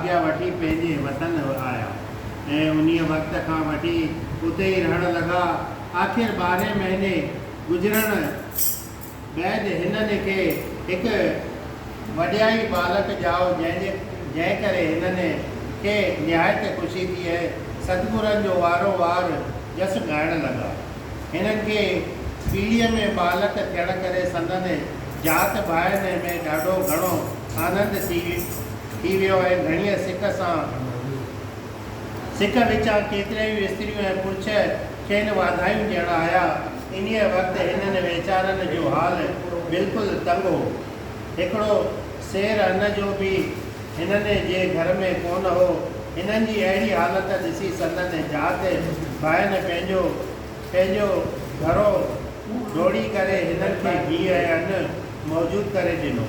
آگيا وٺي پنهنجي وطن آيا ۽ انهيء وقت کان وٺي اتي ئي رهڻ لڳا. آخر ٻارهين مهيني گذرڻ بعد هنن کي هڪ وڏيائي ٻالڪ ڄائو، جنهن ڪري هنن کي نهايت خوشي ٿي ۽ ستگرن جو وارو وار جس ڳائڻ لڳا. هنن کي پيڙهيء ۾ ٻالڪ ٿيڻ ڪري سندن جات ڀائن ۾ ڏاڍو گهڻو آنند ٿي ويو ۽ گهڻيء سڪ سان سڪ وچان ڪيتريون استريون ۽ پرڇ کين واڌايون ڏيڻ آيا. انهيء وقت هنن ويچارن جو حال بلڪل تنگ هو. هڪڙو سير ان جو به هنن جي گهر ۾ ڪونه هو. هنن جي اهڙي حالت ڏسي سندن جات ڀائن پنهنجو پنهنجو گهرو ڊوڙي ڪري هنن کي گيهه ۽ ان موجود ڪري ڏنو.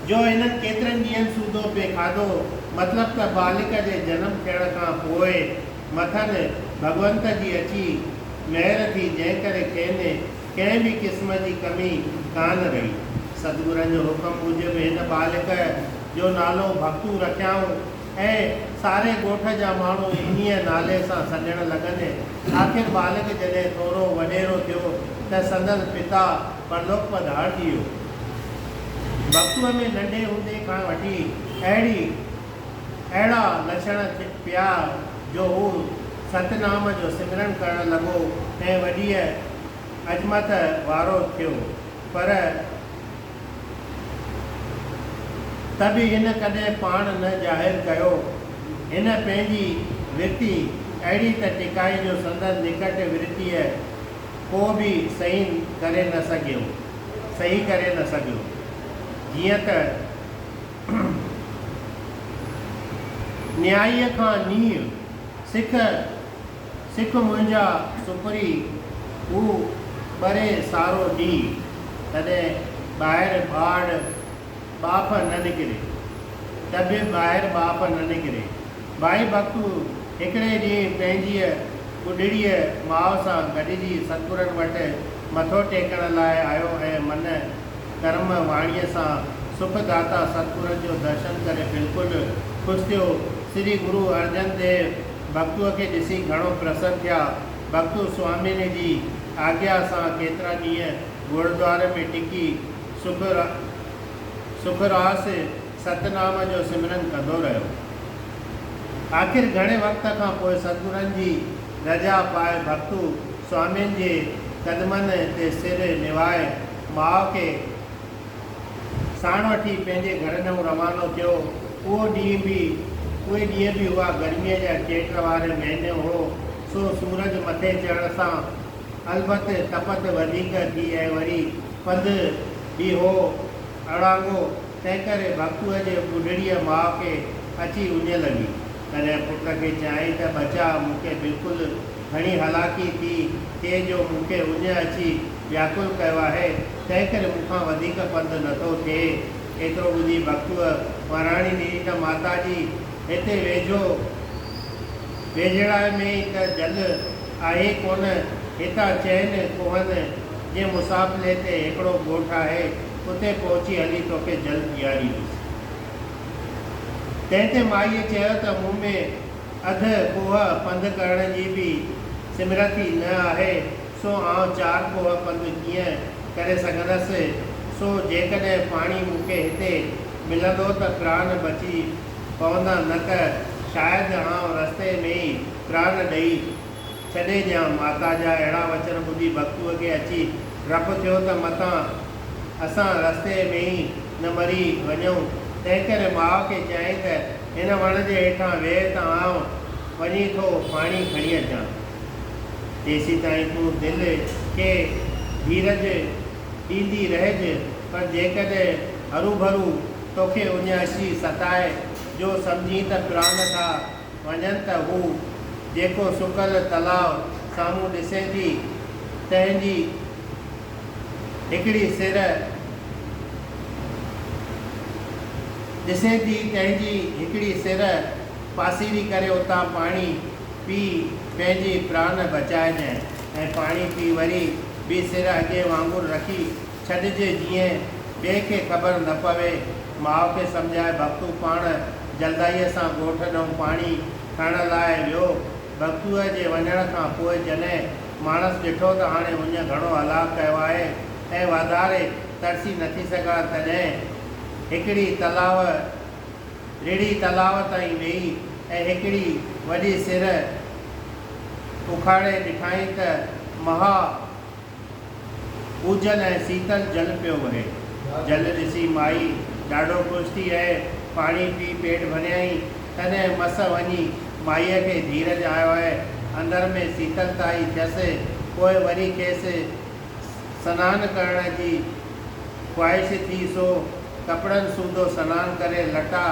جو هنن ڪيترن ڏينهن سوڌو پئي کاڌو، مطلب ته ٻالڪ جي جنم ٿيڻ کان پوء مٿن ڀڳونت جي اچي مهر ٿي، جنهن ڪري کين ڪنهن به قسم جي ڪمي ڪانه رهي. ستگرن جو حڪم موجب هن ٻالڪ جو نالو ڀڳتو رکيائون ۽ ساري ڳوٺ جا ماڻهو انهيء نالي سان سڏڻ لڳن. آخر ٻالڪ جڏهن ٿورو وڏيرو ٿيو ته سندس پتا پرلوڪ پڌارجي ويو. ڀڳتوء ۾ ننڍي هوندي کان وٺي اهڙي اهڙا لڇڻ پيا جو هو ستنام جو سمرڻ ڪرڻ لڳو ۽ وڏيء عظمت وارو ٿيو. پر ته به هن ڪڏهن پاڻ نه ظاهر ڪيو. هن پنهنجي ورتي اهڙي ته ٽڪائي جو سندس نکٽ ورتيء ڪو به صحيح ڪري نه سگهيو. صحيح ڪري نه سگهيو. جيئن ته نيائيء کان نينهن، سک سک منهنجا سپري، هو ٻري سارو ڏينهن، تڏهن ٻاهر ٻاڙ ٻاڦ نه نڪري، ته به ٻاهر ٻاڦ نه نڪري. ڀائي بختو هڪڙي ڏينهن پنهنجيء ٻڍڙيء ماء سان گڏجي ستگرن وٽ مٿو ٽيڪڻ لاء آيو ۽ من ڪرم واڻيء سان سک داتا ستگرن جو درشن ڪري بلڪل خوش ٿيو. سري گرو ارجن ديو ڀڳتوء کي ڏسي گهڻو پرسن ٿيا. ڀڳتو سوامين جي آگيا سان ڪيترا ڏينهن گوڙدوار ۾ ٽڪي سک راس ستنام جو سمرن ڪندو رهيو. آخر گهڻي وقت کان پوء ستگرن جي رضا پائي ڀڳتو سوامين جي قدمن تي سر نوائي ماء کي ساڻ وٺي پنهنجي گهر ڏانهن روانو ٿيو. اهو ڏينهن به اهي ڏينهن به هئا گرميء جا چيٽ واري مهينو هو سو سورج مٿي چڙهڻ سان البت تپت وڌيڪ ٿي ۽ وري پنڌ به هو اڙانگو تنهنڪري ڀڳتوء جي ٻڍڙيء ماء کي اچي اڃ لڳي. تڏهن پٽ کي چيائين ته ٻچا مون کي بلڪل گهڻي هلاڪي ٿي ٿئي جو مون کي اڃ اچي وياڪل ڪيو آهي، تنهنڪري مون کان وڌيڪ پنڌ نٿو ٿئي. ايترو ٻڌي ڀڳتوء وراڻي ڏني ته ماتا جي، هتي ويجهو ويجهڙائي ۾ ئي ته جل آهي ڪونه، هتان چئن ڪوهن جي مسافلي تي هڪڙو ڳوٺ آهي، اتي پهچي هلي توکي جل پياريندس. تنهن تي مائيء چيو ته مون ۾ اڌ ڪوهه پنڌ ڪرڻ جي به سمرٿي نه آهي، سو آئون چار ڪوهه پنڌ ڪيئن ڪري سگهندس؟ سو جيڪڏهن پاڻي مون کي هتي ملندو ته پران بچي پوندا، نه ته شايد آئون رستي ۾ ئي پران ڏئي ڇڏي ڏيان. ماتا جا اهڙا وچن ٻڌي ڀڳتوء کي اچي ڊپ ٿيو ته متان اسان رستي ۾ ئي نه مري وڃون، تنهنڪري ماء کي چيائين ته هن وڻ جي هيٺان ويهه ته آئون وڃي ٿو پاڻي کڻي اچان. تيسيتائين تون دل کي ڌيرج ڏيندي رهج، پر جيڪڏهن هروڀرو توکي اڃ اچي ستائي جو سمجهين ته پران ٿا وڃن ته هو جيڪو سڪل تلاء سامهون ڏسين ٿي، تنهن جي هڪڙي سر ڏسين ٿي، تنهن جي هڪڙي سر پاسيري ڪري اتان پاڻي پي پنهنجي پران بچائجانء ۽ پاڻي پي وري ٻي سر اڳئين وانگر رکي ڇڏج جيئن ٻئي کي خبر نه پوي. ماء کي سمجهائي ڀڳتو پاڻ جلدائيء سان ڳوٺ ڏانهن پاڻي کڻڻ لاء ويو. ڀڳتوء جي وڃڻ کان پوء جڏهن ماڻس ڏٺو ته هاڻي اڃ گهڻو هلاک ڪيو آهي ۽ واڌاري ترسي نٿي سگهان، تڏهن هڪڙي تلاء رڙهي تلاء تائين ويئي ۽ هڪڙي وڏي سر اکاڙي ڏٺائين ته مها اجل ۽ سيتل جل پيو وهي. جل ڏسي مائي ڏاڍو خوش ٿي ۽ پاڻي پي پيٽ ڀريائين. تڏهن مس وڃي مائيء کي ڌيرج آيو ۽ اندر ۾ سيتلتائي ٿيس. پوء وري کيس سنان ڪرڻ جي خواهش ٿي سو ڪپڙن سوڌو سنان ڪري لٽا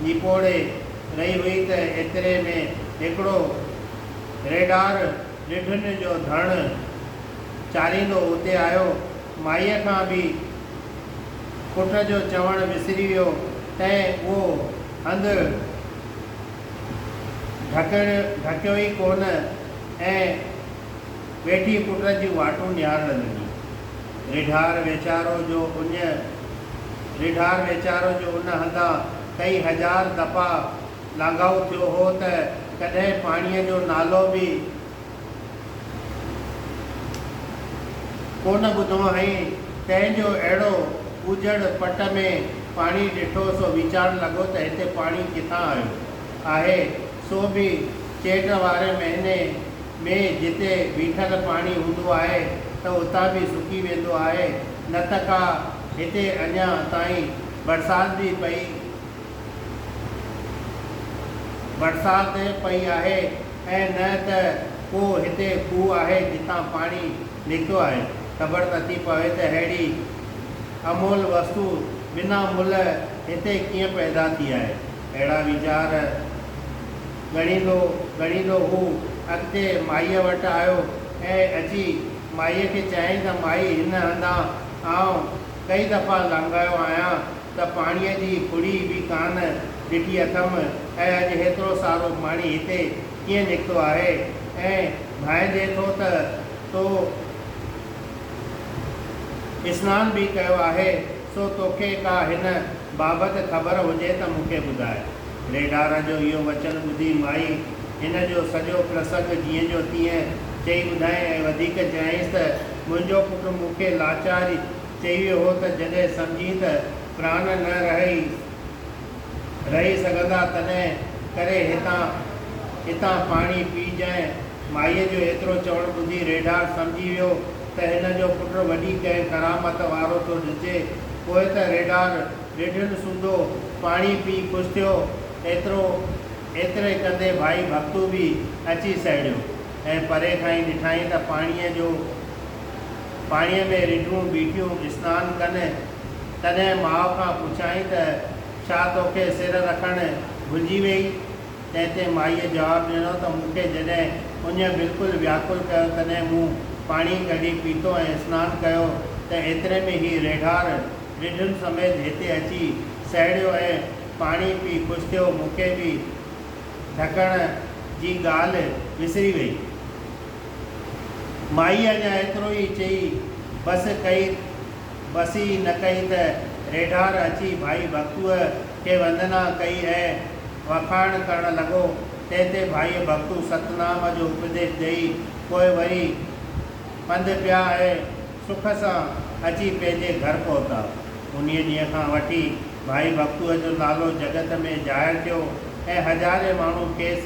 نپوڙي رهي هئي ته ايتري ۾ هڪڙو ريڍار رڍن جو ڌڻ چاريندو اتي آيو. مائيء کان به پٽ جو چوڻ وسري ويو، تنهن اهو هنڌ ڍڪيو ئي ڪونه ۽ ويٺي پٽ جون واٽون نهارڻ لڳي. ريڍار ويچارو جو اڃ ريڍار ويچارو جو ان هنڌان ڪئي هزار دفعا لانگهائو ٿيو هو ته ڪڏهن پاڻيء جو نالو به ڪونه ٻڌو هئائين، تنهن جو اهڙو اجڙ پٽ ۾ پاڻي ڏٺو سو ويچارڻ لڳو ته هتي پاڻي ڪٿان آيو آهي، سو به چيٽ واري مهيني ۾ جتي بيٺل پاڻي هوندو آهي ته اتان به سڪي ويندو آهي، نه ته ڪا هتي اڃا تائين برسات به پئي برسات پئي آهي ۽ نه ته ڪو هتي کوهه آهي جتان پاڻي نڪتو آهي. خبر نٿي پوي ته ههڙي امول وستو بنا ملهه هتي ڪيئن پيدا ٿي آهي. اهڙا ويچار ڳڻيندو ڳڻيندو هو اڳتي مائيء وٽ آيو ۽ اچي مائيء کي چيائين ته مائي هن هنڌان آئون ڪئي دفعا لانگهايو آهيان ته پاڻيء جي ڦڙي به ڪانه ڏٺي اٿم ۽ اڄ هيترو سارو پاڻي هتي ڪيئن نڪتو آهي ۽ ڀانئجي ٿو ته تو اسنان به ڪيو آهي، سو توکي ڪا هن بابت خبر هجي ته مون کي ٻڌاء. ريڍار جو اهو وچن ٻڌي مائي هن جو سڄو پرسنگ جيئن جو تيئن چئي ٻڌائين ۽ وڌيڪ چيائينس ته منهنجو پٽ مون کي لاچار چئي ويو هو ته جڏهن سمجهين ته پراڻ نه رهي رهي سگهندا تڏهن ڪري هتان هتان پاڻي پيئجانء. مائيء جو ايترو چوڻ ٻڌي ريڍار سمجهي ويو ته هن جو پٽ وڏي ڪنهن ڪرامت وارو ٿو ڏسجي. پوء ته ريڍار رڍن سوڌو پاڻي پي خوش ٿيو. ايترو ايتري ڪندي ڀائي ڀڳتو به اچي سهڙيو ۽ پري کان ئي ڏٺائين ته پاڻيء جو پاڻيء ۾ رڍون بيٺيون اسنان ڪن. تڏهن ماء کان پڇيائين ته ڇا توکي سر رکڻ ڀلجي ويئي؟ تنهن تي مائيء جواب ڏنو ته مون کي جڏهن اڃ بلڪل وياڪل ڪيو تڏهن مون پاڻي ڪڍي پيتو ۽ اسنان ڪيو ته ايتري ۾ هي ريڍار رڍن سميت هتي اچي سهڙيو ۽ پاڻي پي خوش ٿيو. مون کي به ڍڪڻ جي ڳالهه وسري ويئي. مائيء اڃا ايترو ئي چئي بس ڪئي بس ئي نه ڪئي ته ريڍار اچي ڀائي ڀڳتوء کي وندنا ڪئي ۽ وکاڻ ڪرڻ لڳو. تنهن تي ڀائيء ڀڳتو ستنام جو اپديش ڏيئي پوء وري پنڌ پيا ۽ سک سان اچي پنهنجي گهر پهتا. انهيء ڏينهن کان وٺي ڀائي ڀڳتوء جو نالو جڳت ۾ ظاهر ٿيو ۽ هزارين ماڻهو کيس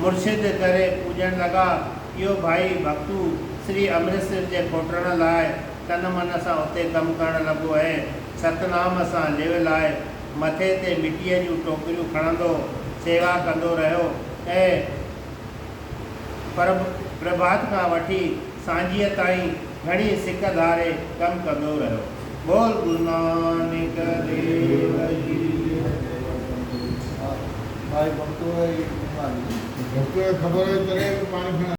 مرشد ڪري پوڄڻ لڳا. اهو ڀائي ڀڳتو سري امرتسر جي کوٽڻ لاء تن من سان اتي ڪم ڪرڻ لڳو ۽ ستنام سان ليو لائي مٿي تي مٽيء جون ٽوڪريون کڻندو سيوا ڪندو رهيو ۽ پرڀات کان وٺي سانجهيء تائين گهڻي سڪ ڌاري ڪم ڪندو رهيو. ٻول گرو نانڪ ديو جي. ڀائي ڀڳتو جي مهماني. ڀڳتو کي خبر هئي تڏهن به پاڻي کڻڻ.